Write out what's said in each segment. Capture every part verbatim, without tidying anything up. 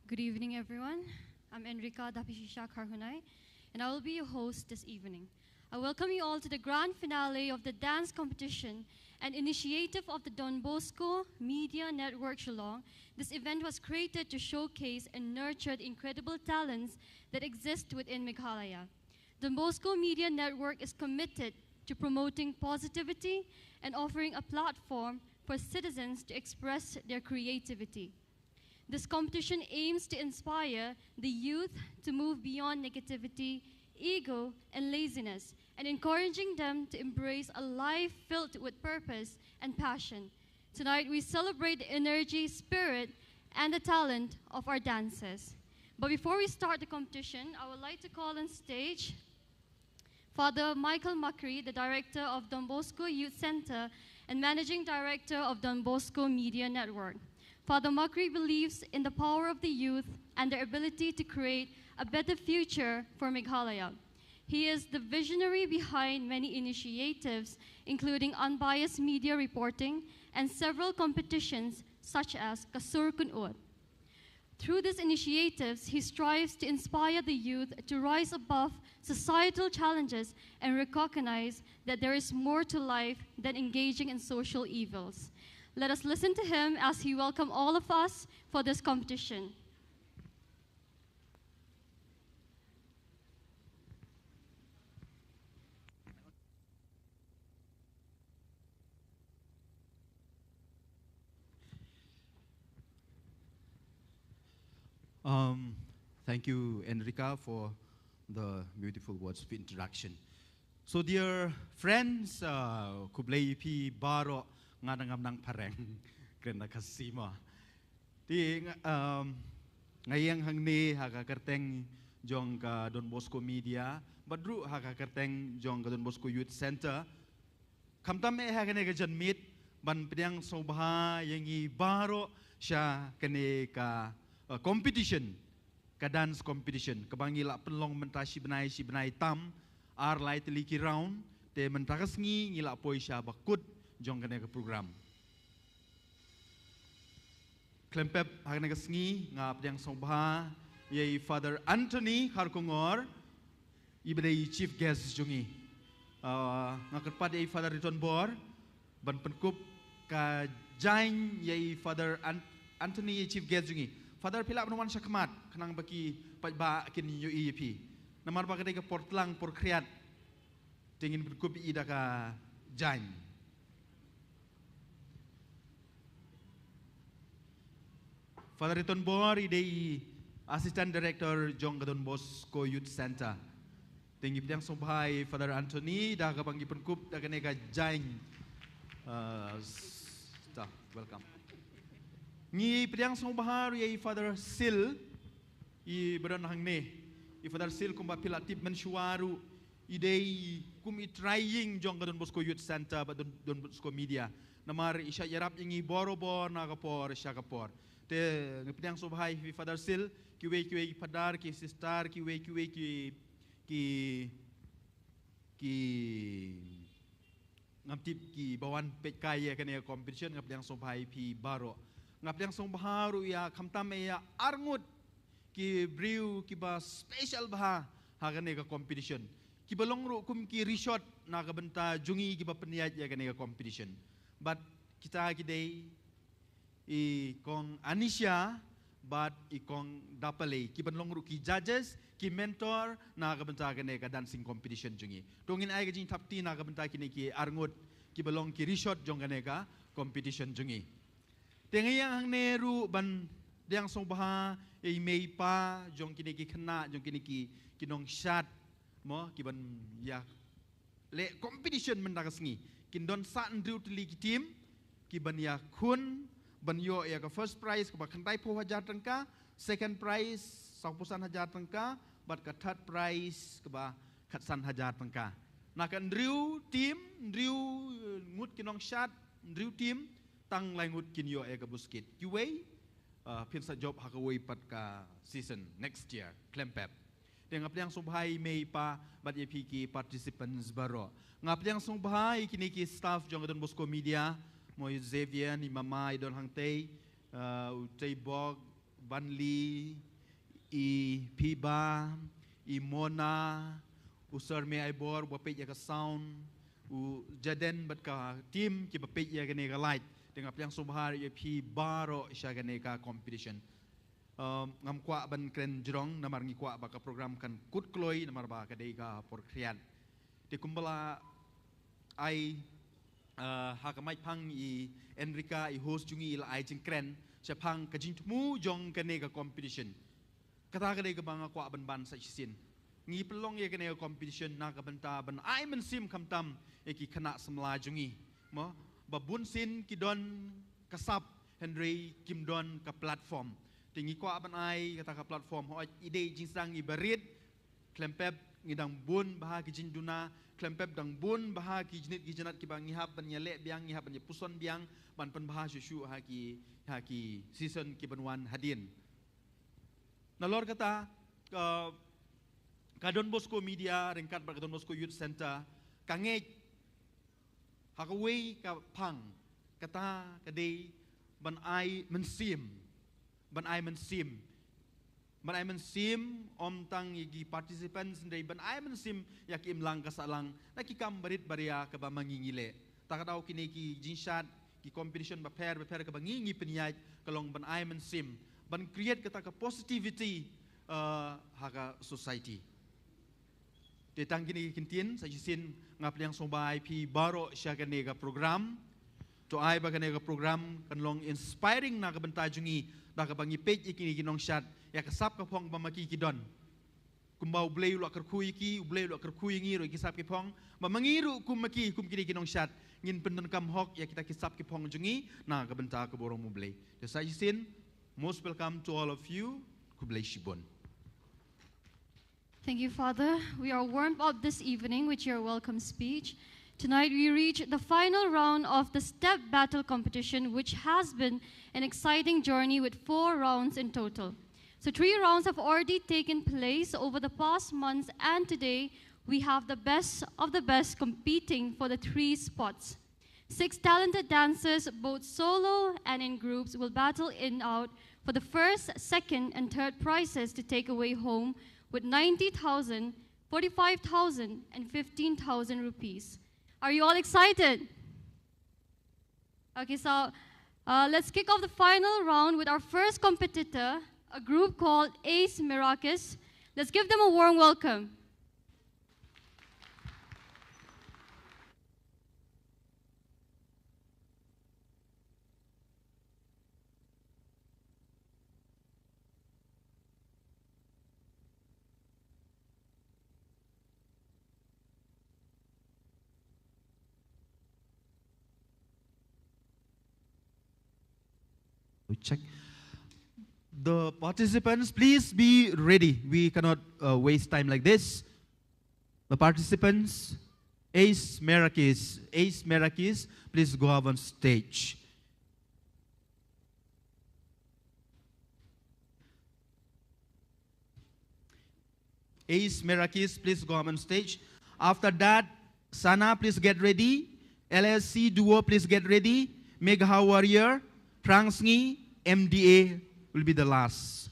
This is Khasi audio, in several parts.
Good evening, everyone. I'm Enrica Dapishisha Kharhunai, and I will be your host this evening. I welcome you all to the grand finale of the dance competition, an initiative of the Don Bosco Media Network Shillong. This event was created to showcase and nurture the incredible talents that exist within Meghalaya. Don Bosco Media Network is committed to promoting positivity and offering a platform for citizens to express their creativity. This competition aims to inspire the youth to move beyond negativity, ego, and laziness, and encouraging them to embrace a life filled with purpose and passion. Tonight, we celebrate the energy, spirit, and the talent of our dancers. But before we start the competition, I would like to call on stage Father Michael Makri, the director of Don Bosco Youth Center and managing director of Don Bosco Media Network. Father Makri believes in the power of the youth and their ability to create a better future for Meghalaya. He is the visionary behind many initiatives, including unbiased media reporting and several competitions such as Ka Sur Kynnoh. Through these initiatives, he strives to inspire the youth to rise above societal challenges and recognize that there is more to life than engaging in social evils. Let us listen to him as he welcomes all of us for this competition. Um, thank you, Enrica, for the beautiful words of introduction. So, dear friends, uh, khublei ïa phi baroh, nga dang ngam nang phareng, kren da Khasi mo. Te nga, um, nga ïeng hangne ha ka kyrteng jong ka Don Bosco Media, bad ruh ha ka kyrteng jong ka Don Bosco Youth Center. Khamtam eh ha kane ka janmiet, ban pdiang sngewbha ïa ngi baroh sha kane ka, uh, competition, ka dance competition, kaba ngi la pynlong mynta shi bnai, shi bnai tam, ar lai tylli ki round, te mynta ka sngi ngi la poi sha ba kut jong kane ka program. Khlem pep ha kane ka sngi nga pdiang sngewbha ïa i Father Anthony Kharkongor, i ba dei i chief guest jong ngi. Ah, nga kyrpad ïa i Father Riton Bor ban pynkup ka jaiñ ïa i Father An-, Anthony, i chief guest jong ngi. Father, phi lah ban wan sha khmat khnang ba ki paidbah kin ïohi ïa phi. Namar ba ka dei ka por tlang, por khriat. Te ngin pynkup ïa i da ka jaiñ. Father Riton Bor i dei i Assistant Director jong ka Don Bosco Youth Center. Te ngi pdiang sngewbha ïa i Father Anthony da kaba ngi pynkup da kane ka jaiñ. Uh, s-, ta, welcome. Ngi pdiang sngewbha ruh ïa i Father Sil, i ba don hangne. I Father Sil kumba phi la tip mynshuwa ruh, i dei kum i trai ïing jong ka Don Bosco Youth Center bad Don, Don Bosco Media. Namar i shah ïarap ïa ngi borabor na ka por sha ka por. Te ngi pdiang sngewbha ïa phi Father Sil, kiwei kiwei ki padar, ki sister, kiwei kiwei ki, ki, ki ngam tip ki ba wan peit kai ïa kane ka competition, nga pdiang sngewbha ïa phi baroh. Nga pdiang sngewbha ruh ïa khamtam ïa arngut ki briew kiba special bha ha kane ka competition, kiba long ruh kum ki rishot na ka bynta jong ngi kiba pynïaid ïa kane ka competition. Bad kita ki dei i Kong Anisha bad i Kong Dapalei, kiban long ruh ki judges, ki mentor na ka bynta kane ka dancing competition jong ngi. To ngin ai ka jingthap kti na ka bynta kine ki arngut kiba long ki rishot jong kane ka competition jong ngi. Te nga ïeng hangne ruh ban pdiang sngewbha ïa i mei i pa jong kine ki khynnah, jong kine ki, ki nongshad mo, kiban ïa leh competition mynta ka sngi. Kin don san hynriew tylli ki team kiban ïakhun ban ïoh ïa ka first prize kaba khyndai phew hajar tyngka, second prize saw phew san hajar tyngka, bad ka third prize kaba khatsan hajar tyngka. Na ka hynriew team, hynriew, eh, ngut ki nongshad, hynriew team, tang lai ngut kin ïoh ïa ka buskit. Kiwei, uh, phin sa jop ha kawei pat ka season next year, khlem pep. Te nga pdiang sngewbha ïa i mei i pa bad ïa phi ki participants baroh. Nga pdiang sngewbha ïa kine ki staff jong ka Don Bosco Media, mo i Xavier, i mama i don hangtei, uh, u Tei Bok, Banli, i Phiba, i Mona, u Sir Me Aibor, ba peit ïa ka sound, u Jaden bad ka team kiba peit ïa kane ka light. Te nga pdiang sngewbha ïa phi baroh sha kane ka competition. Um, ngam kwah ban kren jrong namar ngi kwah ba ka program kan kut kloi namar ba ka dei ka por khriat. Te kumba la ai, uh, ha ka maitphang i Enrica, i host jong ngi, i la ai jingkren shaphang ka jingthmu jong kane ka competition. Kata ka dei kaba nga kwah ban ban sa shisien. Ngi pynlong ïa kane ka competition na ka bynta ban ai mynsiem khamtam ïa ki khynnah samla jong ngi, mo, ba bunsien ki don ka sap hynrei kim don ka platform. Te ngi kwah ban ai kata ka platform, hooid i dei jingsdang iba rit, khlem pep ngi dang bun bha ki jingduna, khlem pep dang bun bha ki jingit ki jinat kiba ngi hap ban ïaleh biang, ngi hap ban ïapuson biang ban pynbha shuh shuh ha ki, ha ki season kiban wan hadien. Nalor kata, ka, ka Don Bosco Media ryngkat bad ka Don Bosco Youth Centre ka ngeit ha kawei ka phang, kata ka dei ban ai mynsiem, ban ai mynsiem, ban ai mynsiem ym tang ïa ki participants hynrei ban ai mynsiem ïa ki imlang ka sahlang na ki kam barit baria kaba ma ngi ngi leh. Ta ka daw kine ki jingshad, ki competition bapher bapher kaba ngi ngi pynïaid ka long ban ai mynsiem, ban create kata ka positivity, uh, ha ka society. Te tang kine ki ktien sa shisien, nga pdiang sngewbha ïa phi baroh sha kane ka program. To ai ba kane ka program kan long inspiring na ka bynta jong ngi da kaba ngi peit ïa kine ki nongshad ïa ka sap ka phong ba ma ki ki don. Kumba U Blei u la kyrkhu ïa ki, U Blei u la kyrkhu ïa ngi ruh ïa ki sap ki phong ba ma ngi ruh kum ma ki, kum kine ki nongshad, ngin pyndonkam hok ïa kita ki sap ki phong jong ngi na ka bynta ka burom U Blei. Te sa shisien, most welcome to all of you. Khublei shibun. Thank you, Father. We are warmed up this evening with your welcome speech. Tonight, we reach the final round of the step battle competition, which has been an exciting journey with four rounds in total. So, three rounds have already taken place over the past months, and today, we have the best of the best competing for the three spots. Six talented dancers, both solo and in groups, will battle it out for the first, second, and third prizes to take away home with ninety thousand, forty-five thousand, and fifteen thousand rupees. Are you all excited? Okay, so, uh, let's kick off the final round with our first competitor, a group called Ace Merakis. Let's give them a warm welcome. We check. The participants, please be ready. We cannot, uh, waste time like this. The participants, Ace Merakis. Ace Merakis, please go up on stage. Ace Merakis, please go up on stage. After that, Sana, please get ready. L S C Duo, please get ready. Megha Warrior, Prangsngi, M D A will be the last.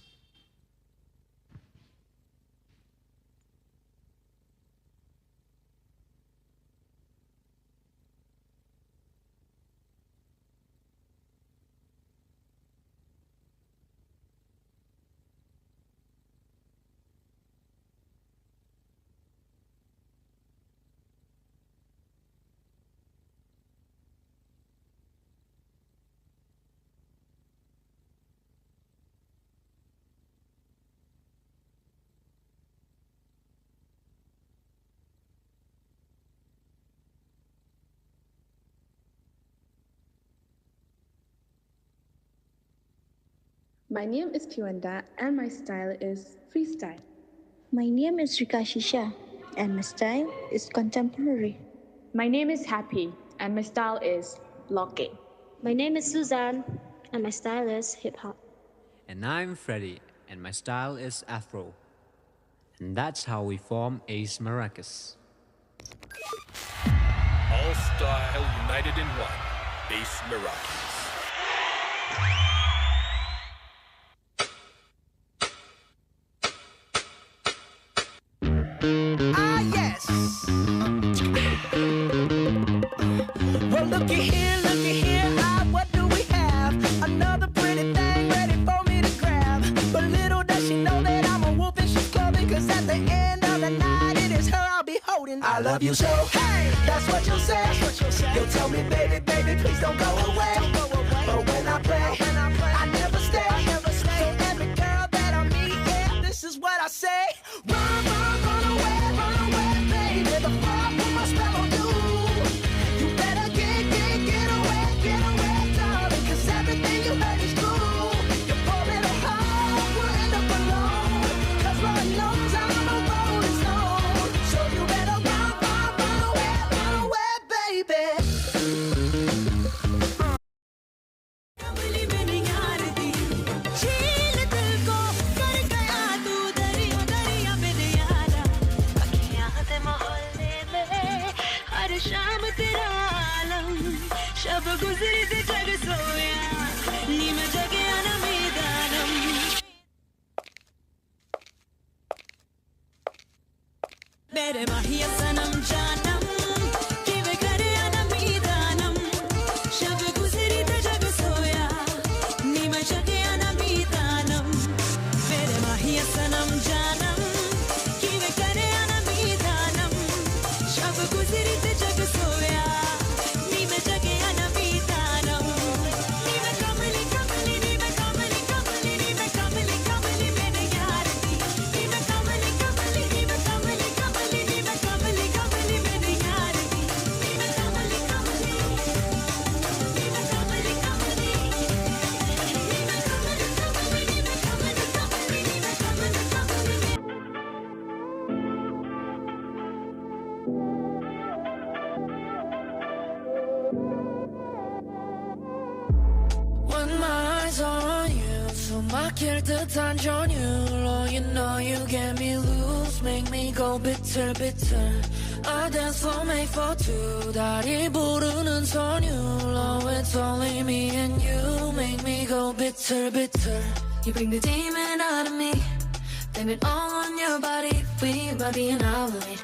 My name is Kiwanda and my style is freestyle. My name is Rika Shisha and my style is contemporary. My name is Happy and my style is locking. My name is Suzanne and my style is hip hop. And I'm Freddy and my style is afro. And that's how we form Ace Merakis. All style united in one. Ace Merakis. Love you so. Hey, that's what you say. You'll tell me, baby, baby, please don't go away. But when I play, I never stay. So every girl that I meet, yeah, this is what I say. Run, run, run away, run away, baby, before I put my spell on you. You better get, get, get away, get away, darling, 'cause everything you heard is true. Your poor little heart will end up alone, 'cause Lord knows I'm a rolling stone. So you better run, run, run away, run away, baby. When my eyes are on you, 숨 막힐 듯한 전율로 you know you get me loose, make me go bitter bitter. A dance floor made for two. 달이 부르는 선율로 it's only me and you, make me go bitter bitter. You bring the demon out of me. Blame it all on your body. We might be in our lane.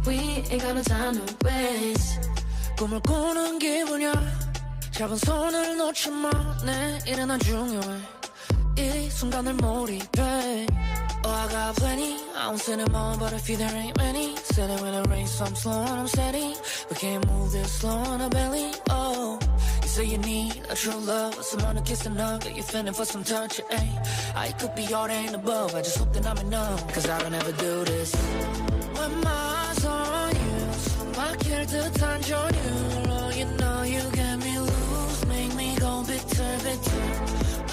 We ain't got no time to waste. 꿈을 꾸는 기분이야. 잡은 손을 놓지 마. 내일은 안 중요해. 이 순간을 몰입해. Oh, I got plenty. I won't say no more, but if you there ain't many. Say that when I race, I'm slow and I'm steady. We can't move this slow on our belly. Oh, you say you need a true love, someone to kiss and hug. That you feeling for some touch, eh? I could be all and above. I just hope that I'm enough, 'cause I don't ever do this. When my eyes on you, 숨 막힐 듯한 전율로 you know you get me loose, make me go bitter bitter.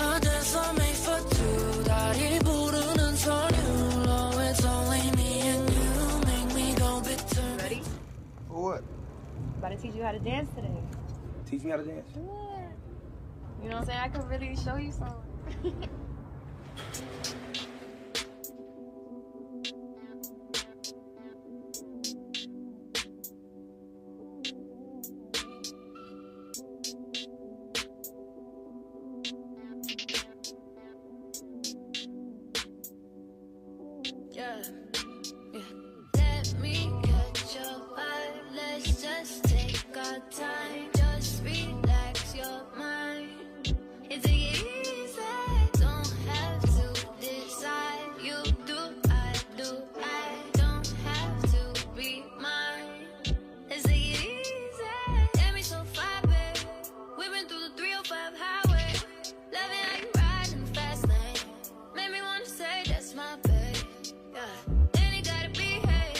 A dance floor made for two. 달이 부르는 선율로 it's only me and you, make me go bitter. Ready? For what? About to teach you how to dance today. Teach me how to dance? Yeah. You know what I'm saying? I could really show you some. Yeah. Yeah. Let me catch your vibe. Let's just take our time. Just relax your mind. And take it easy. Don't have to decide. You do, I do. I don't have to be mine. Let's take it easy. Got me so far, babe. We've been through the three oh five highway. Loving how you ride in the fast lane. Make me wanna say that's my babe. Yeah. Then it gotta be, hey,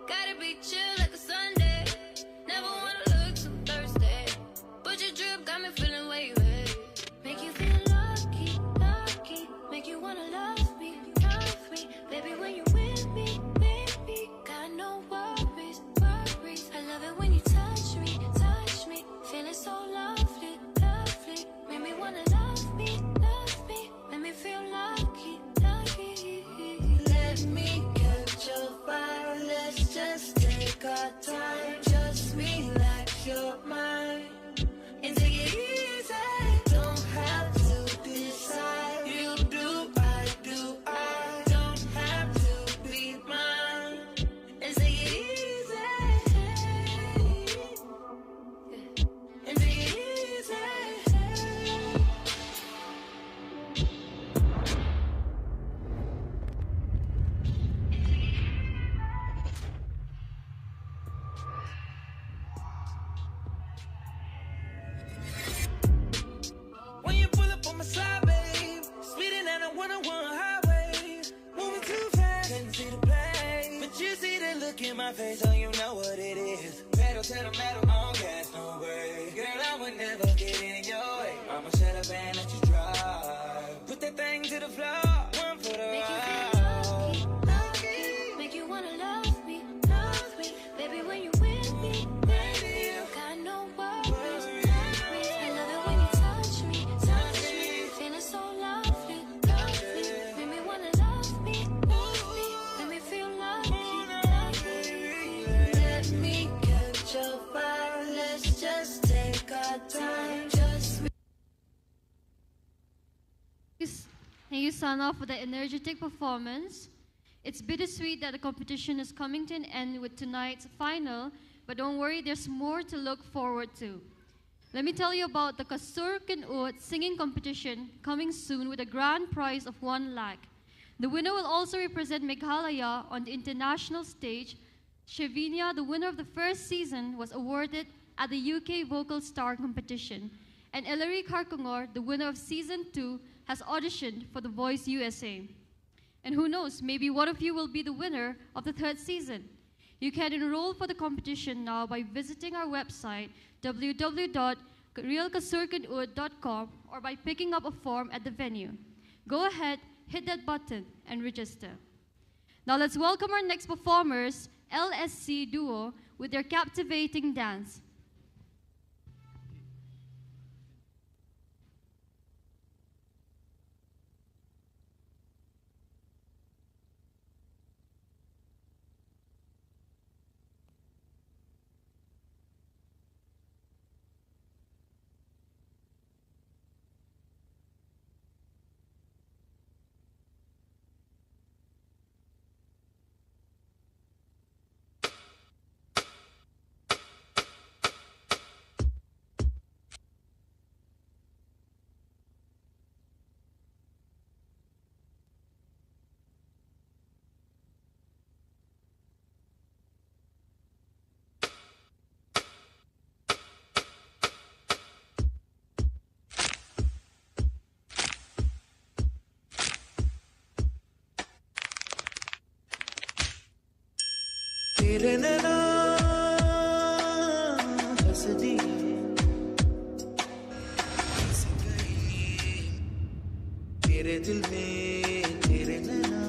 gotta be chill like a Sunday. Never wanna look too thirsty. But your drip got me feeling way, way. Make you feel lucky, lucky. Make you wanna love me, love me. Baby, when you with me, with me, got no worries, worries. I love it when you touch me, touch me. Feeling so lovely, lovely. Make me wanna love me, love me. Make me feel lucky, lucky. Let me catch your fire. Let's just take our time. Just relax your mind. And take it easy. Don't have to decide. You do, I do. I don't have My face, so you know what it is. Pedal to the metal, on gas, no brake. Girl, I would never get in your way. I'ma shut up and let you drive. Put that thing to the floor. One for the ride. Make you feel lucky, lucky. Make you wanna love me, love me. Baby, when you with me, baby, you got no worries, worries. I love it when you touch me, touch me. Feeling so lovely, lovely. Make me wanna love me, love me. Let me feel lucky, lucky. Let me catch your vibe. Let's just take our time. Just Thank you, thank you, Sana, for that energetic performance. It's bittersweet that the competition is coming to an end with tonight's final, but don't worry, there's more to look forward to. Let me tell you about the Kasur Kynwood singing competition coming soon with a grand prize of one lakh. The winner will also represent Meghalaya on the international stage. Shevinia, the winner of the first season, was awarded at the U K Vocal Star competition, and Ellery Kharkongor, the winner of season two, has auditioned for The Voice U S A. And who knows, maybe one of you will be the winner of the third season. You can enroll for the competition now by visiting our website, w w w dot real kasur kynwood dot com, or by picking up a form at the venue. Go ahead, hit that button, and register. Now let's welcome our next performers, L S C Duo, with their captivating dance. तेरे नैना हंस दिए, बस गई तेरे दिल में, तेरे नैना।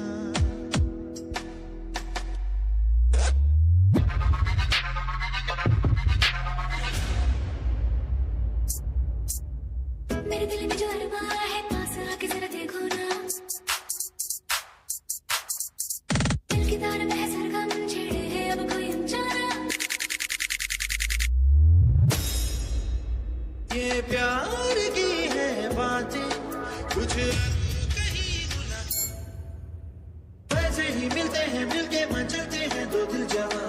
मेरे दिल में जो अरमा है, पास आके जरा देखो ना। दिल की तार में है सरगम, छेड़े है अब कोई अनजाना। ये प्यार की है बातें, कुछ कहीं मुलाकात। वैसे ही मिलते हैं, मिलके मचलते हैं दो दिल जवां।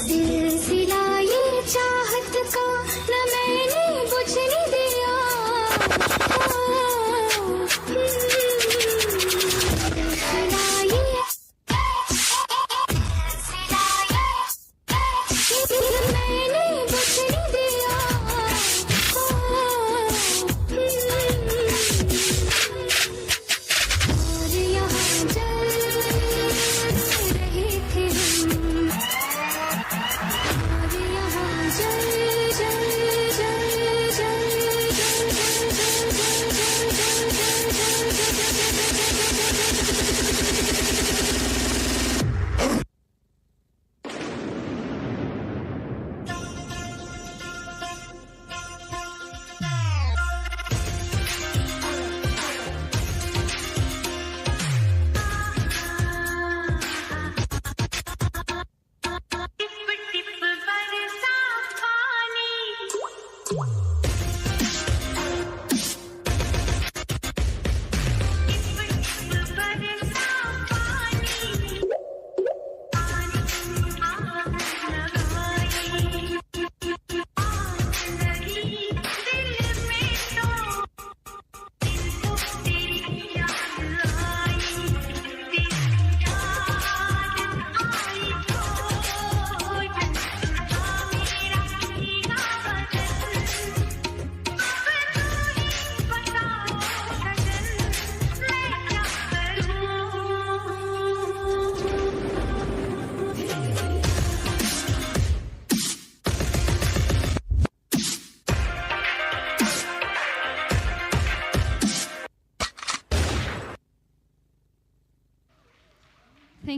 सिलसिला ये चाहत का न मैंने बुझने दिया। ओ, सिलसिला ये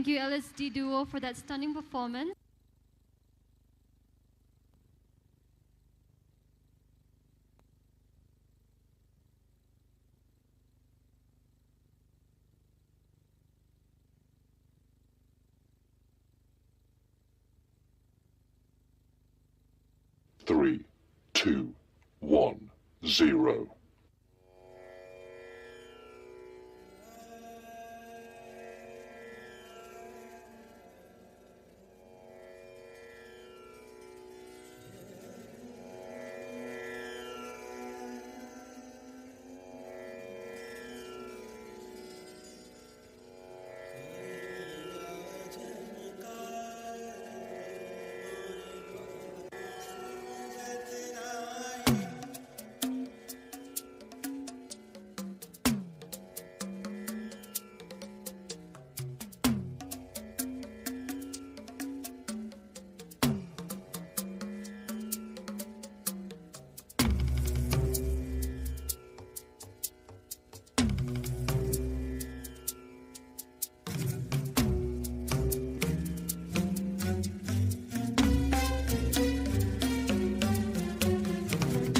Thank you, L S D Duo, for that stunning performance. Three, two, one, zero.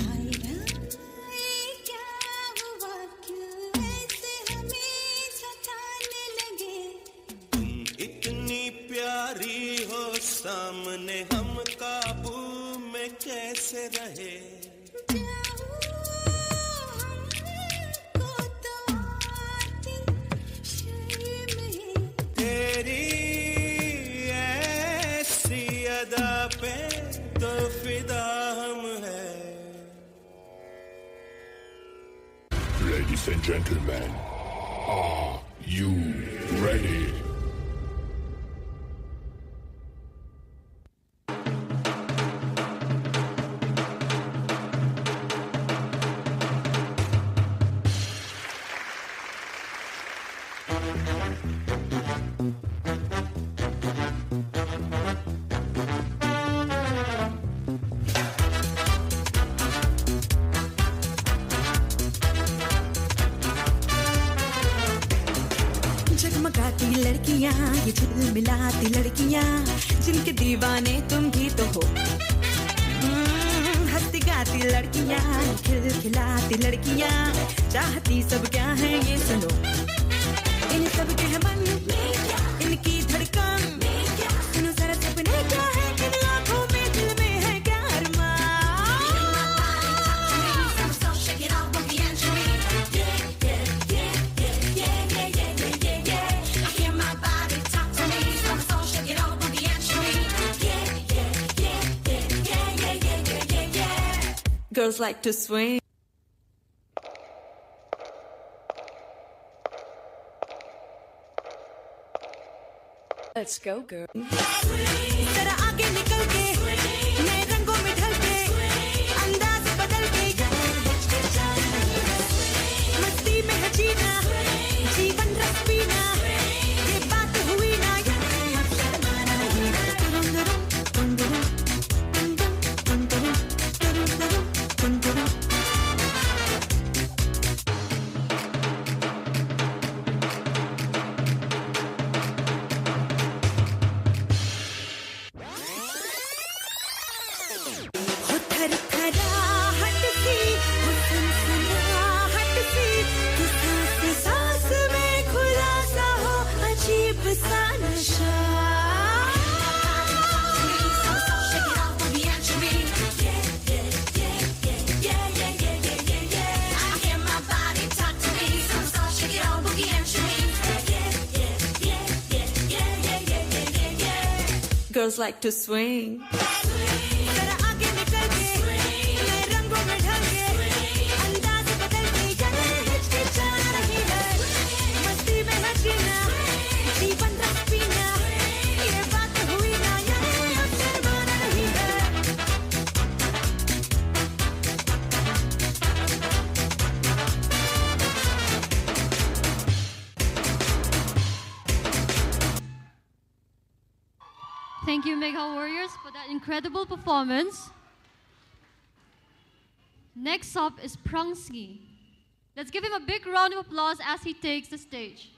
हाय हाय, क्या हुआ, क्यों ऐसे हमें सताने लगे? तुम इतनी प्यारी हो, सामने हम काबू में कैसे रहे? जाओ, हमको तो आती शर्म है। तेरी ऐसी अदा पे तो फिदा हम हैं। Ladies and gentlemen, are you ready? जगमगाती लड़कियां, ये झिलमिलाती लड़कियां, जिनके दीवाने तुम भी तो हो। हम्म, हंसती गाती लड़कियां, खिलखिलाती लड़कियां, चाहती सब क्या है ये सुनो। इन सब के मन, इनकी धड़कन, सुनो जरा सपने क्या है इन आंखों में, दिल में है क्या अरमान। Girls like to swing. Let's go, girl. जरा आगे निकल के, नए रंगों में ढल के, अंदाज बदल के, मस्ती में है जीना, जीवन रस पीना, ये बात हुई ना, अब शर्माना नहीं। हो थरथराहट सी, हो सनसनाहट सी, कि सांस सांस में खुलासा हो अजीब सा नशा। Girls like to swing. जरा आगे निकल के, नए रंगों में ढल के, अंदाज बदल के, ये हिचकिचाना नहीं है। मस्ती में है जीना, जीवन रस पीना, ये बात हुई ना, ये अब शर्माना नहीं है। Thank you, Megha Warriors, for that incredible performance. Next up is Prangsngi. Let's give him a big round of applause as he takes the stage.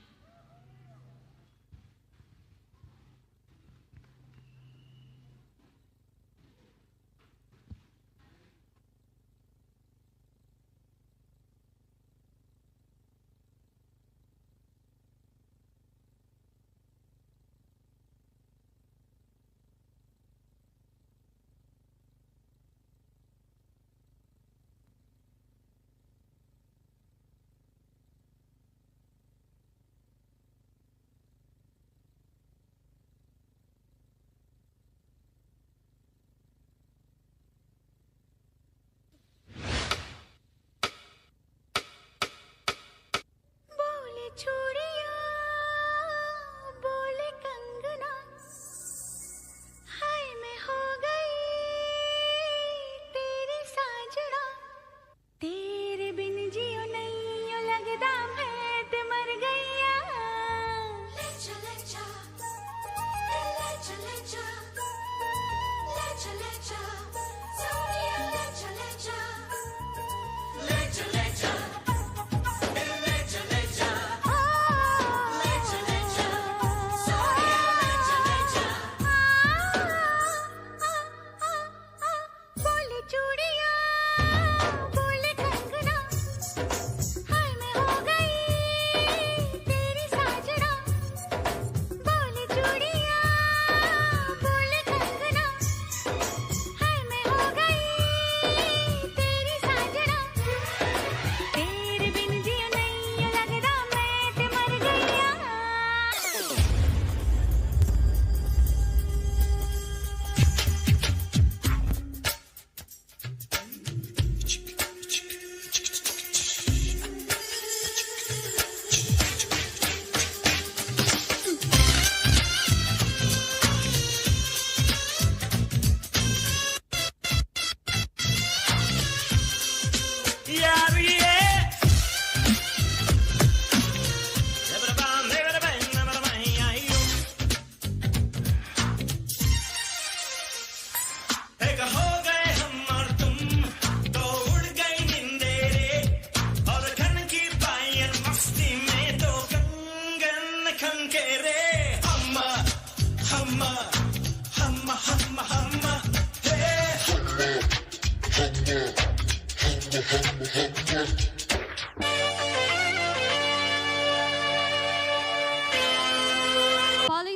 Pali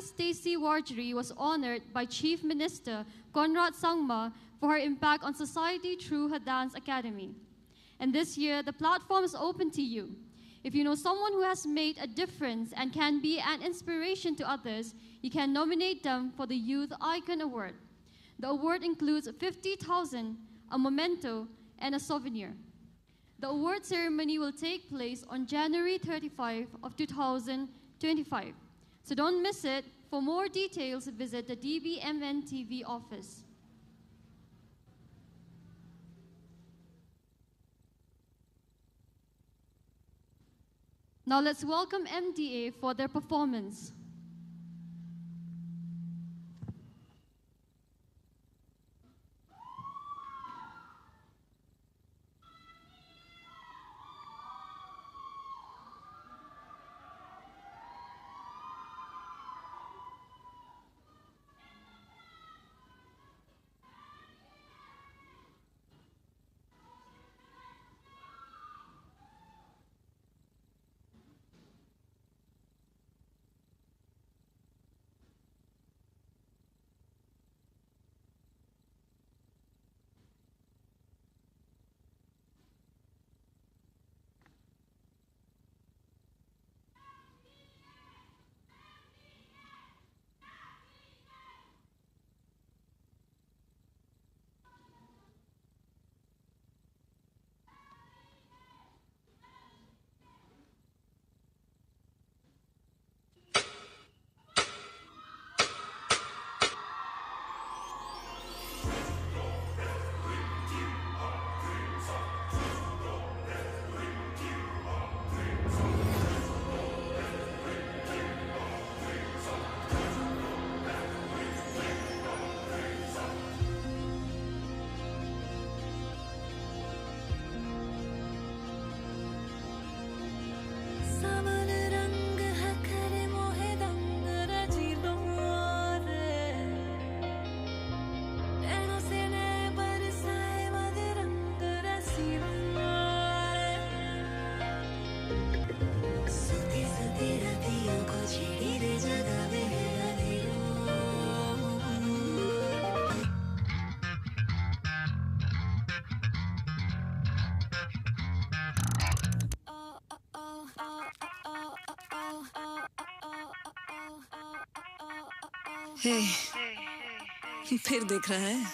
Stacey Warjri was honored by Chief Minister Conrad Sangma for her impact on society through her dance academy. And this year, the platform is open to you. If you know someone who has made a difference and can be an inspiration to others, you can nominate them for the Youth Icon Award. The award includes fifty thousand, a memento, and a souvenir. The award ceremony will take place on January thirty-five of two thousand twenty-five. So don't miss it. For more details, visit the D B M N T V office. Now let's welcome M D A for their performance. हे, फिर देख रहा है?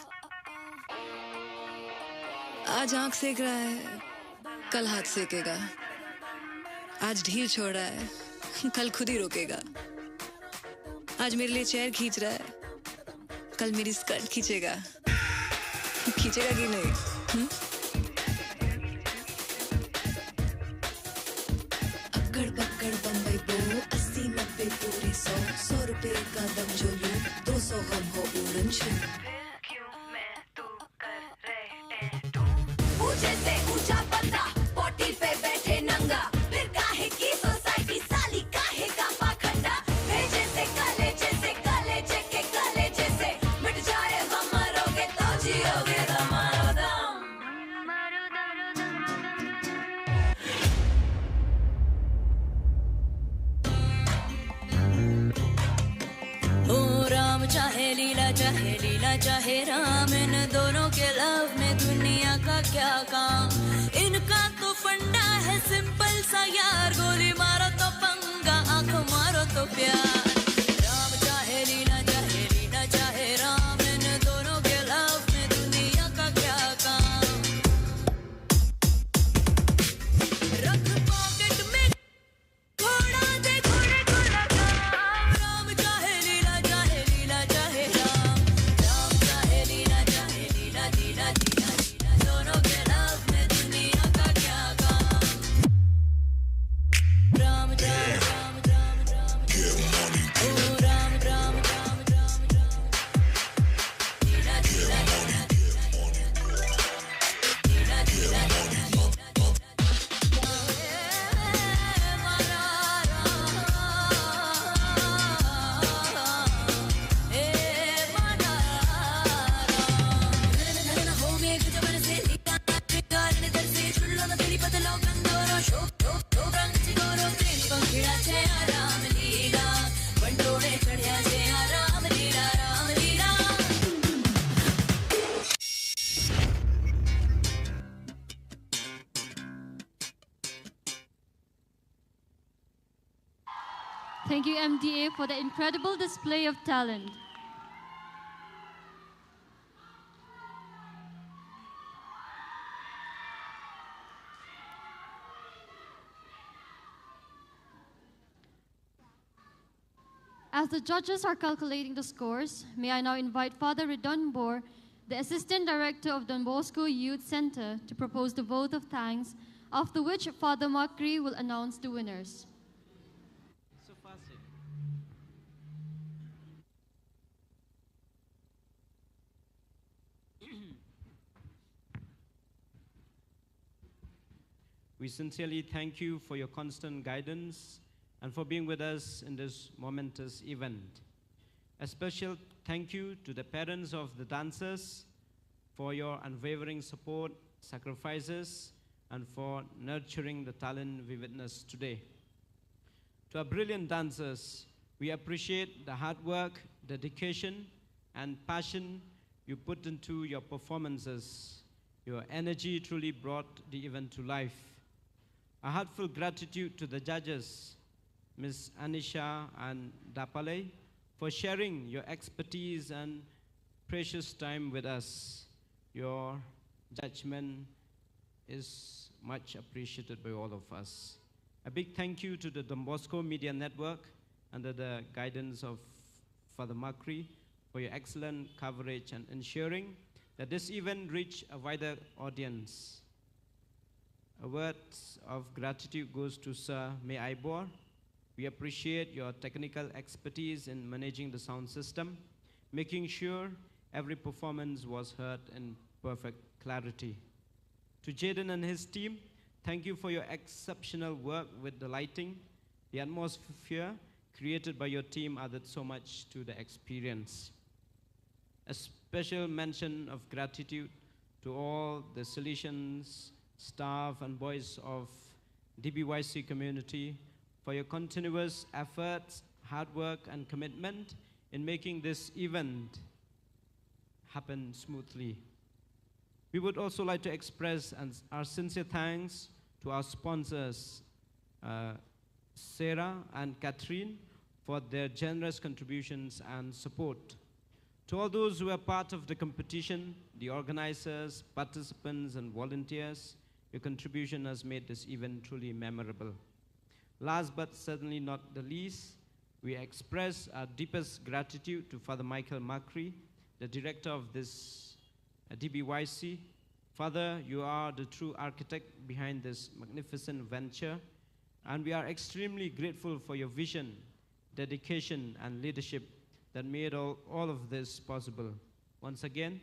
आज आंख सेक रहा है, कल हाथ सेकेगा। आज ढील छोड़ रहा है, कल खुद ही रोकेगा। आज मेरे लिए चेयर खींच रहा है, कल मेरी स्कर्ट खींचेगा। खींचेगा कि नहीं? हम्म? अक्कड़ बक्कड़ बम्बई बो, अस्सी नब्बे पूरे सौ, सौ रुपए का दम जो लूं, दो सौ गम हो उड़न छू। ऊंचे से ऊंचा बंदा, पॉटी पे बैठे नंगा, फिर काहे की सोसाइटी साली, काहे का पाखंडा, भेजे से कलेजे से, कलेजे के कलेजे से, मिट जाए गम मरोगे तो जियोगे दमादम। ओ राम चाहे लीला, चाहे लीला, चाहे राम, इन दोनों के लव में दुनिया का क्या काम। इनका तो फंडा है सिंपल सा यार, गोली मारो तो पंगा, आंख मारो तो प्यार। राम चाहे लीला, चाहे लीला, चाहे राम, इन दोनों के लव में दुनिया का क्या काम। रख पॉकेट में घोड़ा दे घोड़े को लगाम। राम चाहे लीला, चाहे लीला, चाहे राम। राम चाहे लीला, चाहे लीला, लीला, लीला, लीला। दोनों के लव में दुनिया का क्या काम। Thank you, M D A, for the incredible display of talent. As the judges are calculating the scores, may I now invite Father Ridon Bor, the Assistant Director of Don Bosco Youth Center, to propose the vote of thanks, after which Father Makri will announce the winners. So fast, eh? We sincerely thank you for your constant guidance and for being with us in this momentous event. A special thank you to the parents of the dancers for your unwavering support, sacrifices, and for nurturing the talent we witnessed today. To our brilliant dancers, we appreciate the hard work, dedication, and passion you put into your performances. Your energy truly brought the event to life. A heartfelt gratitude to the judges, Miss Anisha and Dapale, for sharing your expertise and precious time with us. Your judgment is much appreciated by all of us. A big thank you to the Don Bosco Media Network under the guidance of Father Makri for your excellent coverage and ensuring that this event reach a wider audience. A word of gratitude goes to Sir May Ibor. We appreciate your technical expertise in managing the sound system, making sure every performance was heard in perfect clarity. To Jaden and his team, thank you for your exceptional work with the lighting. The atmosphere created by your team added so much to the experience. A special mention of gratitude to all the Salesians, staff, and boys of D B Y C community for your continuous efforts, hard work, and commitment in making this event happen smoothly. We would also like to express an, our sincere thanks to our sponsors, uh, Sarah and Catherine, for their generous contributions and support. To all those who are part of the competition, the organizers, participants, and volunteers, your contribution has made this event truly memorable. Last but certainly not the least, we express our deepest gratitude to Father Michael Makri, the director of this, uh, D B Y C. Father, you are the true architect behind this magnificent venture, and we are extremely grateful for your vision, dedication, and leadership that made all, all of this possible. Once again,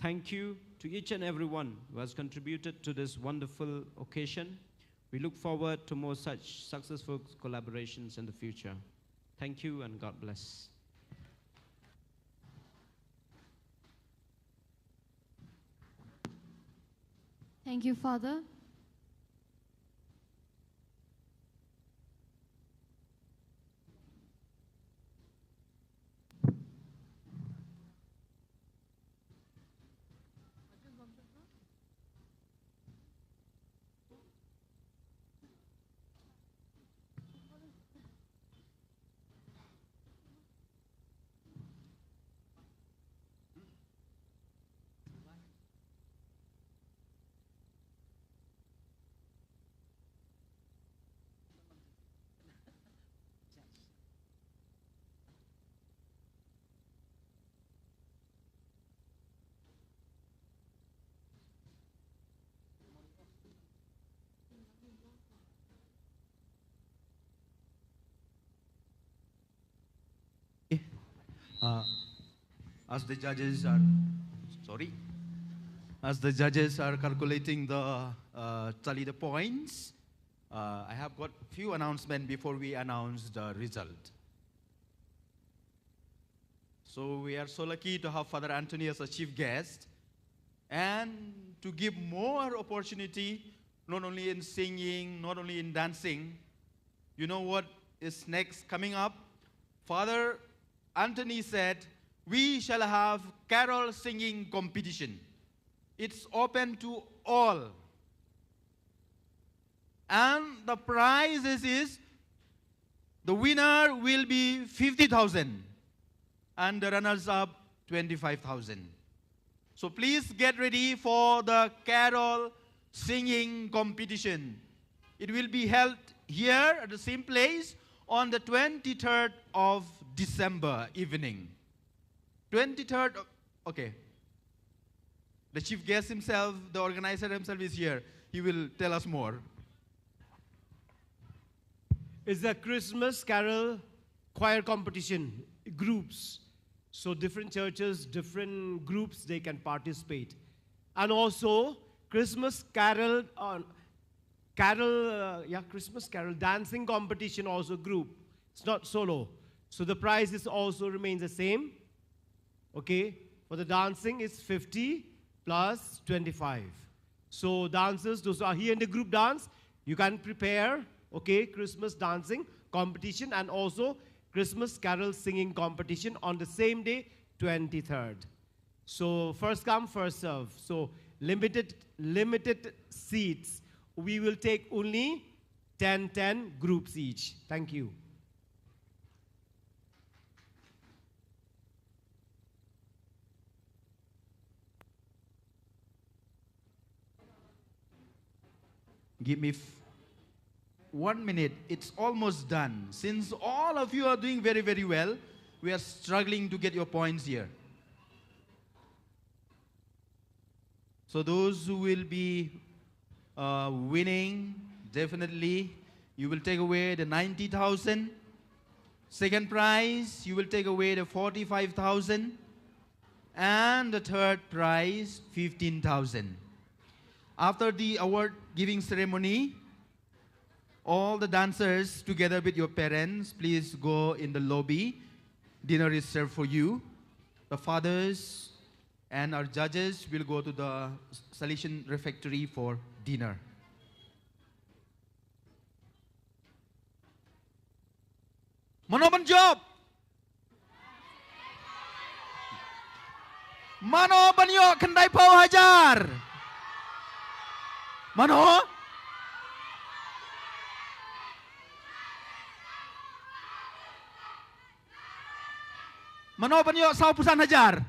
thank you to each and everyone who has contributed to this wonderful occasion. We look forward to more such successful collaborations in the future. Thank you and God bless. Thank you, Father. Uh, as the judges are, sorry, as the judges are calculating the, uh, tally the points, uh, I have got few announcements before we announce the result. So we are so lucky to have Father Anthony as a chief guest and to give more opportunity, not only in singing, not only in dancing. You know what is next coming up? Father Anthony said, "We shall have carol singing competition. It's open to all." And the prize is, is The winner will be fifty thousand and the runners up twenty-five thousand. So please get ready for the carol singing competition. It will be held here at the same place on the twenty-third of December evening. twenty-third, o- okay. The chief guest himself, the organizer himself is here. He will tell us more. It's a Christmas carol choir competition, groups. So different churches, different groups, they can participate. And also, Christmas carol, uh, carol, uh, yeah, Christmas carol dancing competition also group. It's not solo. So the prize is also remains the same. Okay, for the dancing, it's fifty plus twenty-five. So dancers, those who are here in the group dance, you can prepare, okay, Christmas dancing competition and also Christmas carol singing competition on the same day, twenty-third. So first come, first serve. So limited, limited seats. We will take only ten, ten groups each. Thank you. Give me f- one minute. It's almost done. Since all of you are doing very, very well, we are struggling to get your points here. So those who will be uh, winning, definitely, you will take away the ninety thousand. Second prize, you will take away the forty-five thousand. And the third prize, fifteen thousand. After the award giving ceremony, all the dancers, together with your parents, please go in the lobby. Dinner is served for you. The fathers and our judges will go to the Salesian Refectory for dinner. Mano ban jop? Mano ban ïoh khyndai phew hajar? Mano? Mano ban ïoh saw phew san hajar?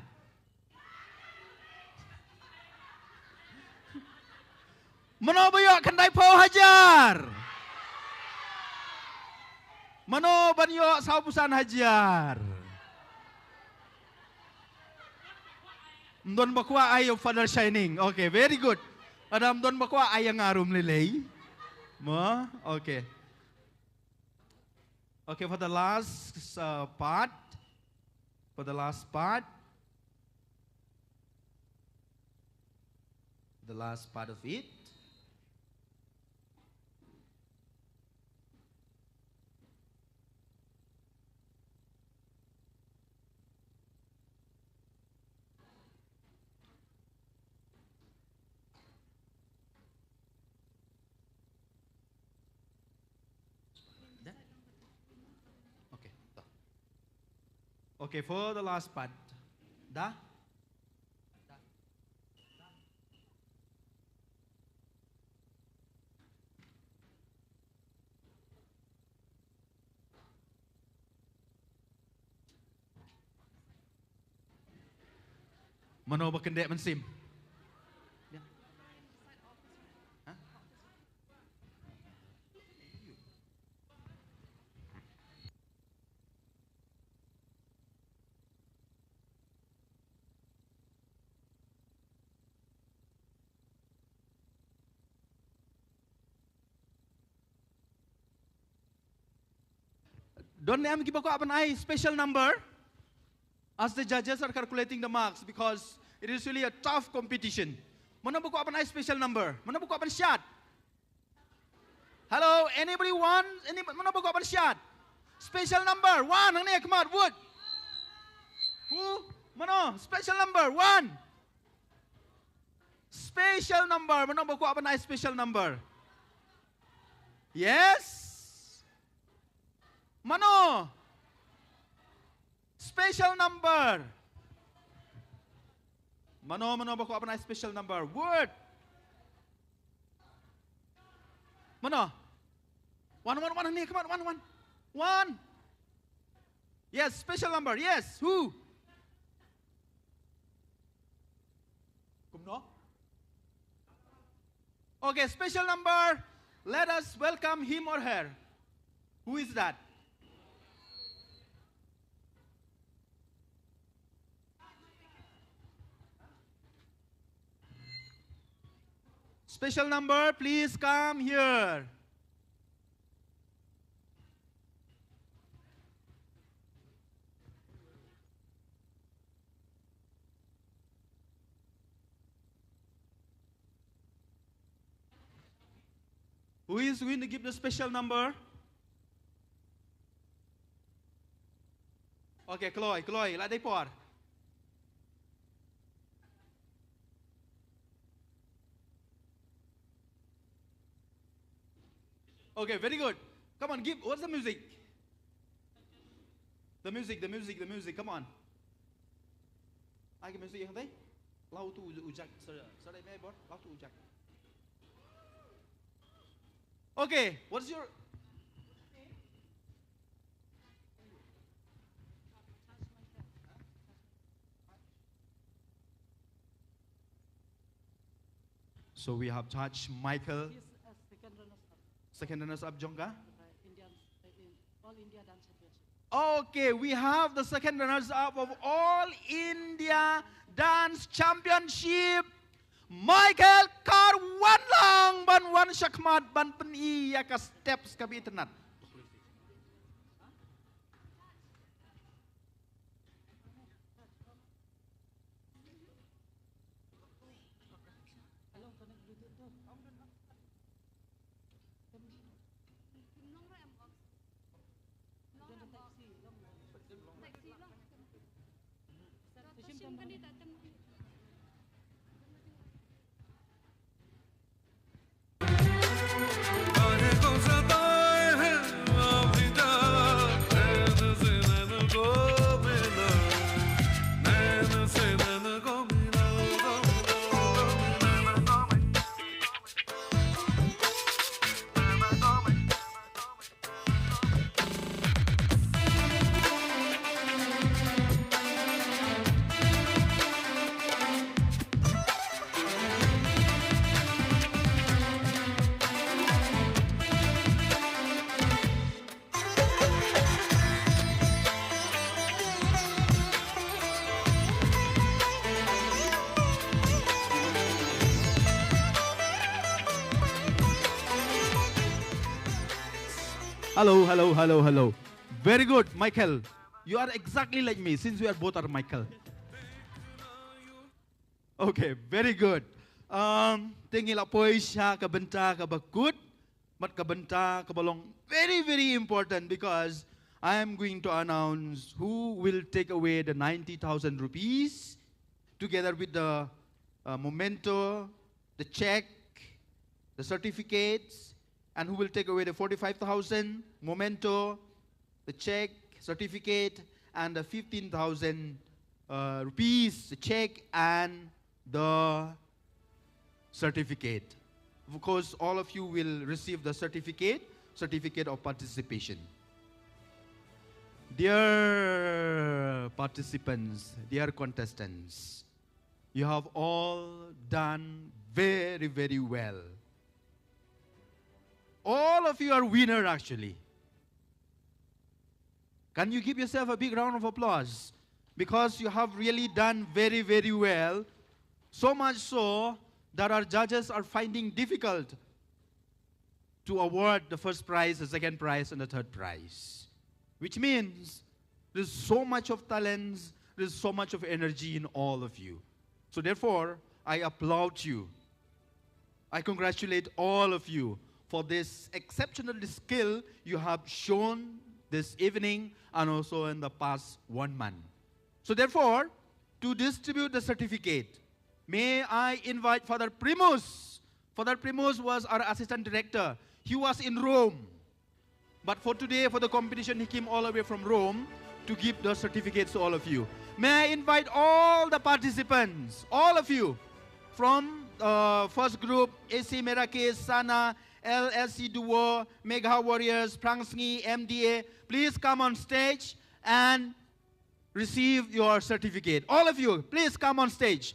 Mano ba ïoh khyndai phew hajar? Mano ban ïoh saw phew san hajar? Ym don ba kwah ai ïa u Father Shining. Okay, very good. Lada ym don ba kwah ai ïa nga ruh ym lei lei. Mo? Okay. Okay, for the last uh, part, for the last part, the last part of it. Dah? Okay, dah. Okay, for the last part. Dah? Mano ba kyndit mynsiem? Don ne em kiba kwah ban ai special number as the judges are calculating the marks, because it is really a tough competition. Mano ba kwah ban ai special number? Mano ba kwah ban shad? Hello, anybody want? Any, mano ba kwah ban shad? Special number one, hangne, come out, wood. Who? Mano, special number one. Special number, mano ba kwah ban ai special number? Yes. Mano? Special number. Mano, mano ba kwah ban ai special number? Wood. Mano? One, one, one, hangne, come on, one, one. One. Yes, special number. Yes, who? Kumno? Okay, special number. Let us welcome him or her. Who is that? Special number, please come here. Who is going to give the special number? Okay, kloi, kloi, la dei por. Okay, very good. Come on, give, what's the music? The music, the music, the music, come on. Ai ka music ïa kane? Lau tu u, u jack, sorry, sorry, me bor, lau tu u jack. Okay, what's your So we have Taj Michael. He's a second runners up. Second runners up jong ka? Uh, Indian, uh, in All India Dance Championship. Okay, we have the second runners up of All India Dance Championship, Michael Karwan lang ban wan shakhmat ban pyni ïa ka steps kaba itynnad. Hello, hello, hello, hello. Very good, Michael. You are exactly like me since we are both are Michael. Okay, very good. Um, te ngi la poi sha ka bynta kaba kut, bad ka bynta kaba long very, very important because I am going to announce who will take away the ninety thousand rupees together with the, uh, memento, the check, the certificates, and who will take away the forty-five thousand memento, the check, certificate, and the fifteen thousand, uh, rupees, the check and the certificate. Of course, all of you will receive the certificate, certificate of participation. Dear participants, dear contestants, you have all done very, very well. All of you are winner, actually. Can you give yourself a big round of applause? Because you have really done very, very well. So much so that our judges are finding difficult to award the first prize, the second prize, and the third prize. Which means there's so much of talents, there's so much of energy in all of you. So therefore, I applaud you. I congratulate all of you for this exceptional skill you have shown this evening and also in the past one month. So therefore, to distribute the certificate, may I invite Father Primus. Father Primus was our assistant director. He was in Rome. But for today, for the competition, he came all the way from Rome to give the certificates to all of you. May I invite all the participants, all of you, from, uh, first group, A C Merakes, Sana, L S C Duo, Megha Warriors, Phrangsngi, M D A, please come on stage and receive your certificate. All of you, please come on stage.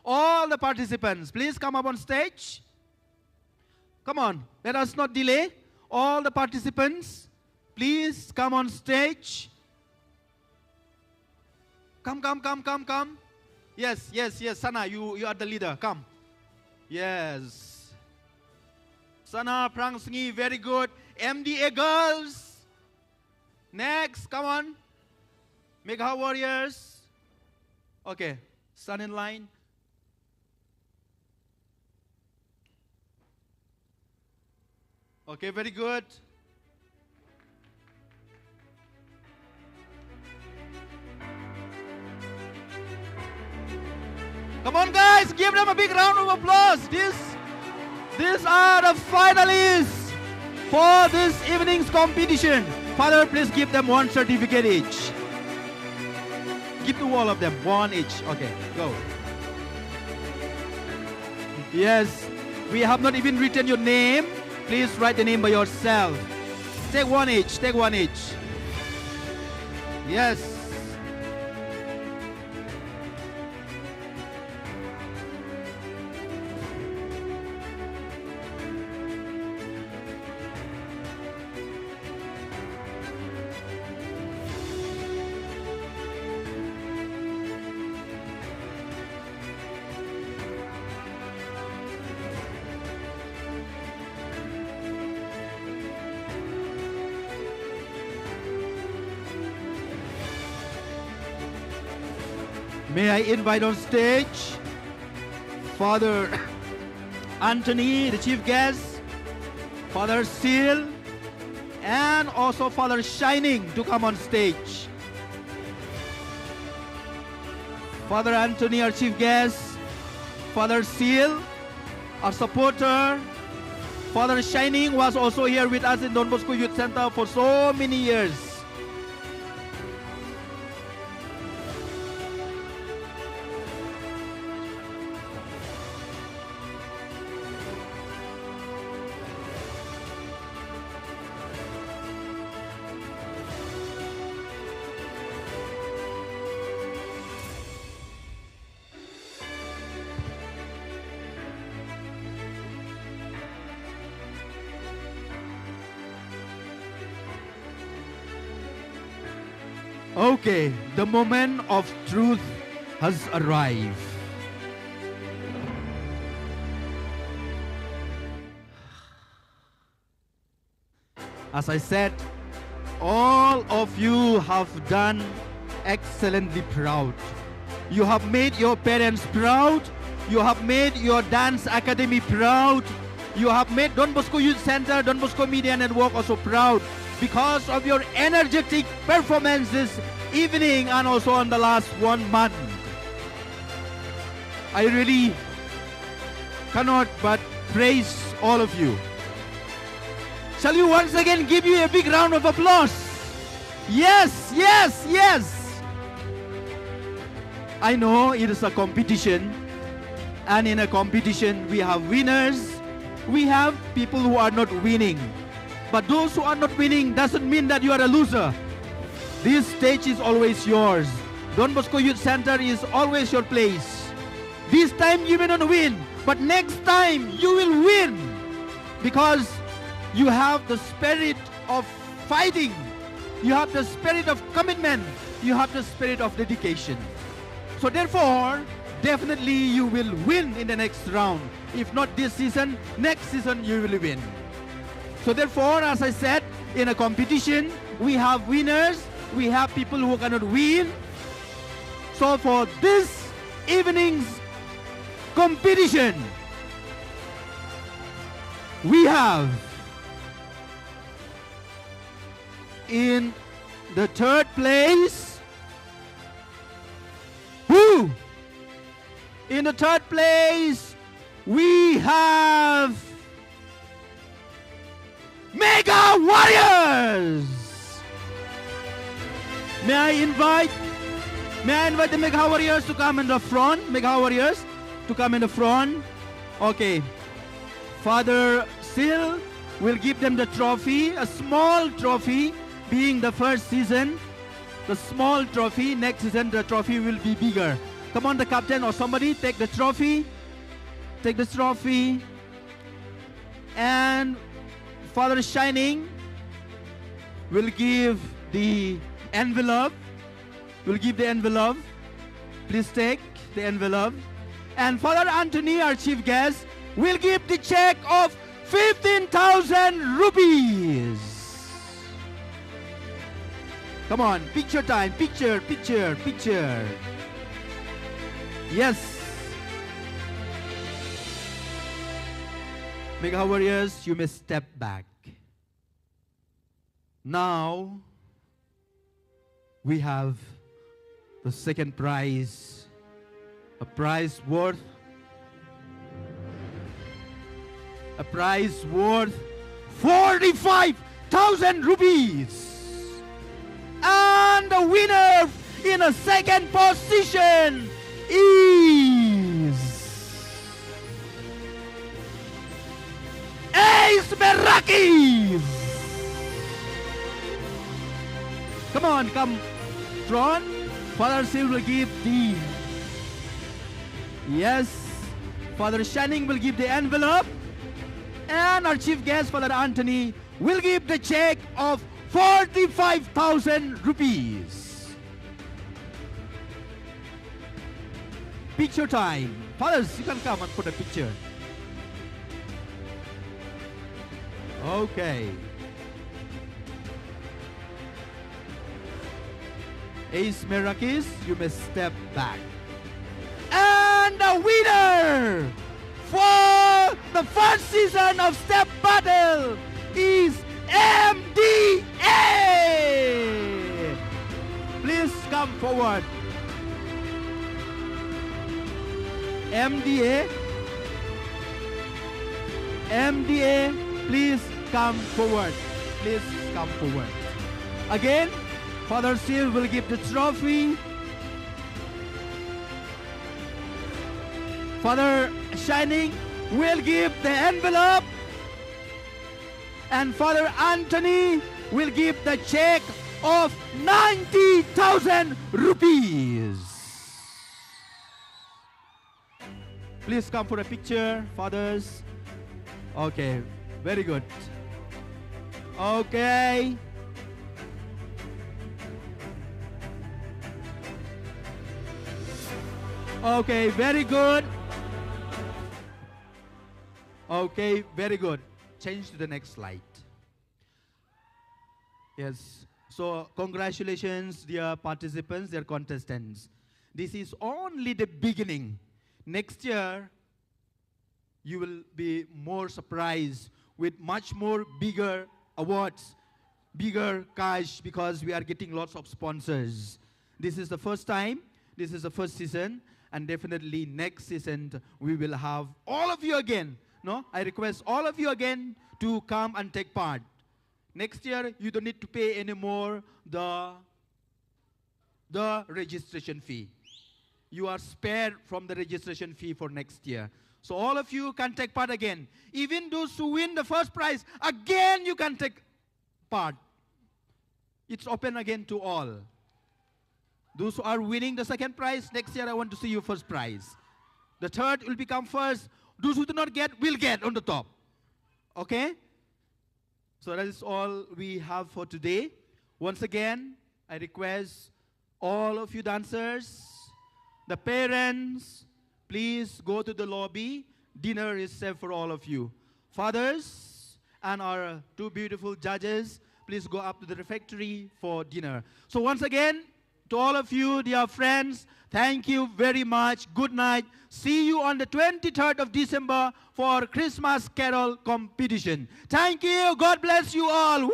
All the participants, please come up on stage. Come on, let us not delay. All the participants, please come on stage. Come, come, come, come, come. Yes, yes, yes. Sana, you, you are the leader. Come. Yes. Sana, Phrangsngi, very good. M D A girls. Next, come on. Megha Warriors. Okay, stand in line. Okay, very good. Come on, guys, give them a big round of applause. This, these are the finalists for this evening's competition. Father, please give them one certificate each. Give to all of them one each. Okay, go. Yes, we have not even written your name. Please write the name by yourself. Take one each, take one each. Yes. May I invite on stage Father Anthony, the chief guest, Father Seal, and also Father Shining to come on stage. Father Anthony, our chief guest, Father Seal, our supporter. Father Shining was also here with us in Don Bosco Youth Center for so many years. Okay, the moment of truth has arrived. As I said, all of you have done excellently proud. You have made your parents proud. You have made your dance academy proud. You have made Don Bosco Youth Center, Don Bosco Media Network also proud because of your energetic performance this evening and also on the last one month. I really cannot but praise all of you. Shall we once again give you a big round of applause? Yes, yes, yes. I know it is a competition, and in a competition, we have winners, we have people who are not winning. But those who are not winning doesn't mean that you are a loser. This stage is always yours. Don Bosco Youth Center is always your place. This time you may not win, but next time you will win because you have the spirit of fighting, you have the spirit of commitment, you have the spirit of dedication. So therefore, definitely you will win in the next round. If not this season, next season you will win. So therefore, as I said, in a competition, we have winners, we have people who cannot win. So for this evening's competition, we have in the third place, who? In the third place, we have Megha Warriors. May I invite, may I invite the Megha Warriors to come in the front? Megha Warriors to come in the front. Okay. Father Still, we'll give them the trophy, a small trophy, being the first season, the small trophy. Next season, the trophy will be bigger. Come on, the captain or somebody, take the trophy. Take the trophy. And Father Shining will give the envelope. Will give the envelope. Please take the envelope. And Father Anthony, our chief guest, will give the check of fifteen thousand rupees. Come on, picture time, picture, picture, picture. Yes. Mega warriors, you may step back. Now, we have the second prize, a prize worth, a prize worth forty-five thousand rupees. And the winner in a second position is Ace Merakis. Come on, come. Tron, Father Sil will give the, yes, Father Shining will give the envelope. And our chief guest, Father Anthony, will give the check of forty-five thousand rupees. Picture time. Fathers, you can come and put a picture. Okay. Ace Merakis, you may step back. And the winner for the first season of Step Battle is M D A. Please come forward. M D A. M D A, please come forward. Please come forward. Again, Father Sil will give the trophy. Father Shining will give the envelope. And Father Anthony will give the check of ninety thousand rupees. Please come for a picture, fathers. Okay, very good. Okay. Okay, very good. Okay, very good. Change to the next slide. Yes. So, congratulations, dear participants, dear contestants. This is only the beginning. Next year, you will be more surprised with much more bigger awards, bigger cash, because we are getting lots of sponsors. This is the first time, this is the first season, and definitely next season we will have all of you again. No, I request all of you again to come and take part. Next year, you don't need to pay anymore the, the registration fee. You are spared from the registration fee for next year. So all of you can take part again. Even those who win the first prize, again you can take part. It's open again to all. Those who are winning the second prize, next year I want to see you first prize. The third will become first. Those who do not get, will get on the top. Okay? So that is all we have for today. Once again, I request all of you dancers, the parents, please go to the lobby. Dinner is served for all of you. Fathers and our two beautiful judges, please go up to the refectory for dinner. So once again, to all of you, dear friends, thank you very much. Good night. See you on the twenty-third of December for Christmas Carol competition. Thank you. God bless you all. Woo!